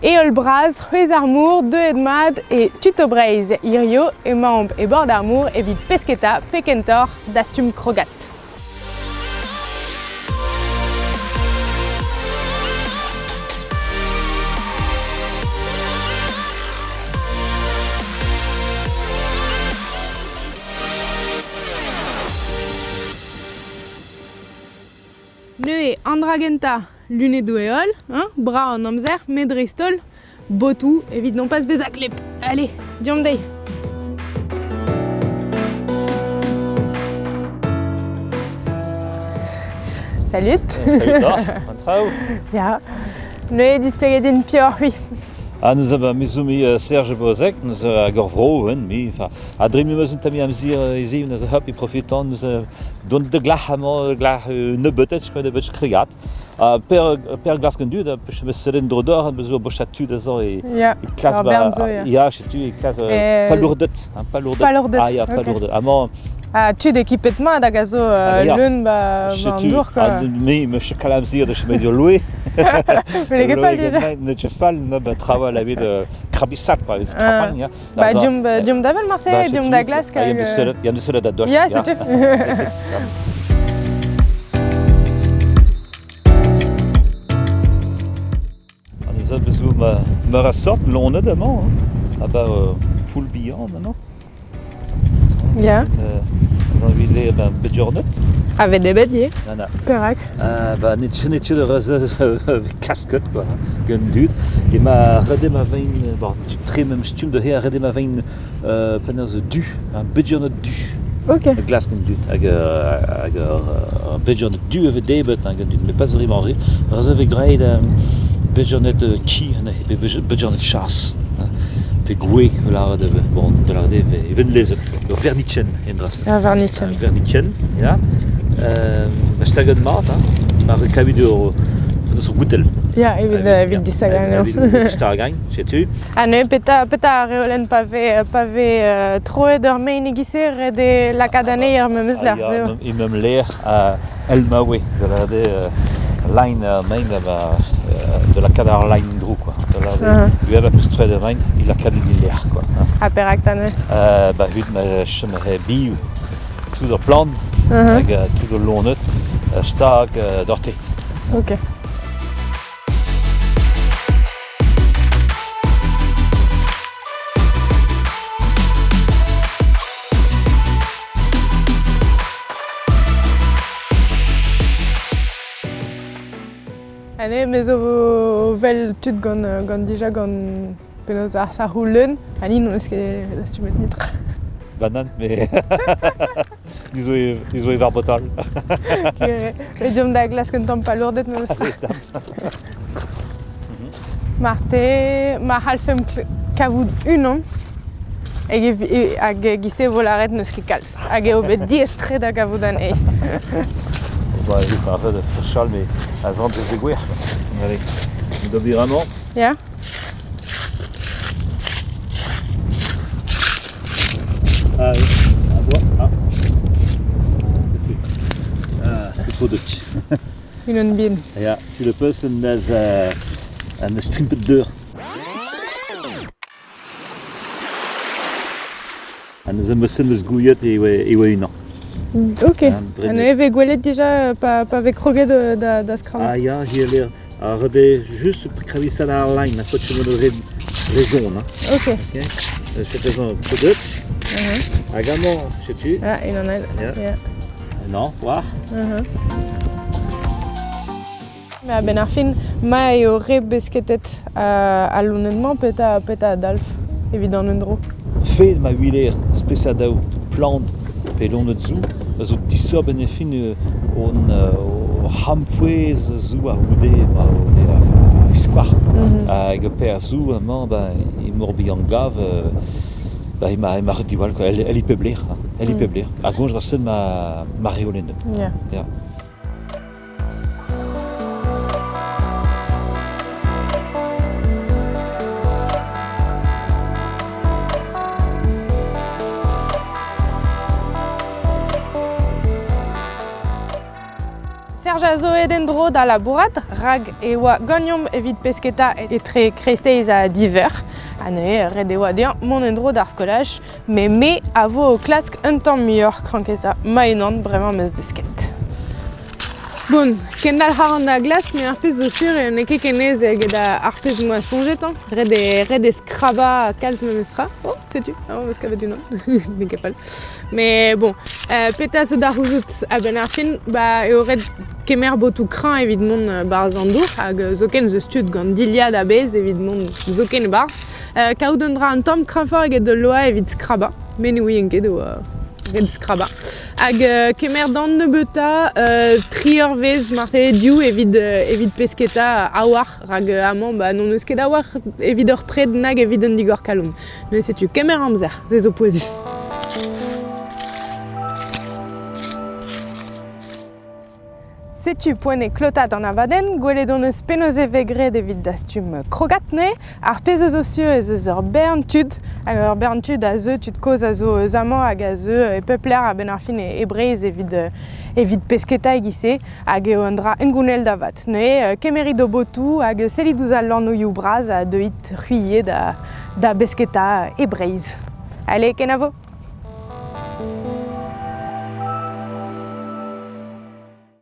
Heol bras, c'hwezh ar mor, deuet mat e Tuto Breizh. Hirio emaomp e bord ar mor evit pesketa pe kentoc'h dastum krogad. Neuze, an dra gentañ, lunedoù heol, hein, brav an amzer, met dreist-holl, botoù evit nompas bezañ gleb. Allez, deomp dezhi! Salut! Salut an traoù! Ya, neuze displeget din pioc'h, oui. Ah, nous avons me zo me Serge Bozec, nous hag ur vro, hein, me, enfin, a dre meus un tamm amzer ez eo, nous hop e profitan, nous dont de glac'h amañ, glac'h nebeut, je nebeut kregat. Ha per, per glask an dud, peus meus sellet en dro d'or, meus zo bochat tud a zo e, Ya, e klas ur bern zo, ya. Ya, setu e klas palourdet, hein, palourdet. Palourdet, Ah ya, palourdet. Amañ, Ha tud ekipet mat hag a zo leun ba, ba an dour, quoi. Ah, me, me ket amzer da chemet ur loe. Mais ket fall déjà. Ne ket fall, no, ba traoù evit krabisat, quoi, evit skrapañ, ya. Ba, diomp, diomp da vel marteze, diomp da glask. Ah, yann deus sellet da dost. Ya, setu. An eus zo meur a sort loened amañ, hein. Ah bah poul bihan amañ. Ya. Zanvile ben bedjornet. A vez debet ivez. Nanna. Perak? Ba ne ket kasket quoi, gant dud. E ma rede ma vein, bon, tre mem stumm da her rede ma vein penaos du, un bedjornet du. Ok. Glask an dud hag hag ur bedjornet du a vez debet hag an dud met pas vraiment re. Ra vez graet bedjornet ki anezhe, pe bedjornet chas. Pe gwe, lavaret e bon, da lavaret eo e ven lezet. Ur vernitchen en dra. Ur vernitchen. Ur vernitchen, ya. Ba staget mat, hein. Ma rekavit ur ur goutell. Ya, evit, evit distagañ. Evit distagañ, setu. Ha neuze petra, petra a reolenn pa vez, pa vez troet ur mein e-giz-se, ret eo lakaat anezhi er memes lec'h, se eo. E meum lec'h el ma oe, da lavaret eo lein ar mein da lakaat ar lein en-dro quoi. Da lavaret eo peus troet ar mein, e lakaat en e lec'h quoi. Ha perak 'ta neuze? Ba hud ma chom biv tout ar plant hag tout al loened stag doc'hte. Ok. Allez, me zo vel tud gant, gant dija gant penaos ar sac'hoù leun. Ha ni n'hon eus ket dastumet netra. Banane, mais dizo e var botal. E deomp da glask un tamm palourded memes tra. Marte, ma c'hallfemp kavout unan hag e-giz-se e vo lâret n'eus ket kalz. Hag eo bet diaes-tre da gavout anezhi. Ba, evit ar ret furchal, mais a zant eus degouezh. Allez, d'ober amañ. Ya. Ah oui, ah, bois. Ah. Ah, c'est trop dutch. Unan bihan. Ja, tu le peus en deus en deus strimpet deur. Ha neuze meus meus gouiet e oa e oa unan. Ok. Ha neuze vez gwelet dija pa, pa vez kroget da, da skrabañ. Ah ya, hi a ler ar rede just kravisat ar line, a faot chom re rezon. Hein. Ok. Ok. Setu zo product. Hag amañ, setu. Ah, unan all. Ya. Yeah. Non, war. Mais a-benn ar fin, ma eo re besketet al loened-mañ, petra, petra a dalv evit an endro? Fed ma weler spesadoù plant pe loened zo a zo diseurt benn ar fin hon o c'hrampouezh zo a-c'houde a-viskoazh. Hag perzh zo amañ ba e Mor-Bihan Gav ba emañ emañ ret diwall quoi, el e pep lec'h, el e pep lec'h. Ha goñj ra seul ma ma reolennet. Ya. Ya. Serge a zo aet en-dro da labourat rak e oa ganeomp evit pesketa etre kreisteiz ha div eur. Ha neuze ret e oa dezhañ mont en-dro d'ar skolaj. Met me a vo o klask un tamm muioc'h kranketa ma-unan bremañ 'm eus desket. Bon, kendalc'h a ran da glask met ar pezh zo sur eo n'eo ket ken aes eget ar pezh 'm boa soñjet hañ. Ret eo ret eo skrabañ kalz memestra. Oh, setu, amañ 'm eus kavet unan. N'eo ket fall. Mais bon, petra zo da c'houzout a-benn ar fin, ba eo ret kemer botoù kreñv evit mont 'barzh an dour hag zoken 'z eus tud gant dilhad a-bezh evit mont zoken e-barzh. Kaout un dra un tamm kreñvoc'h eget ul loa evit skrabañ. Me ne ouien ket e oa ret skrabañ. Hag kemer d'an nebeutañ tri eurvezh marteze div evit evit pesketa a-walc'h rak amañ ba n'hon eus ket a-walc'h evit ur pred nag evit un digor-kalon. Neuze setu kemer amzer, se zo pouezus. Setu poent eo klotat an abadenn. Gwelet hon eus penaos e vez graet evit dastum krogad neuze. Ar pezh a zo sur ez eus ur bern tud, hag ur bern tud a zeu, tud kozh a zo eus amañ hag a zeu e pep lec'h a-benn ar fin e Breizh evit, evit pesketa e-giz-se hag eo un dra hengounel da vat. Neuze kemerit ho botoù hag sellit ouzh al lannoioù bras ha deuit c'hwi ivez da, da besketa e Breizh. Allez, kenavo!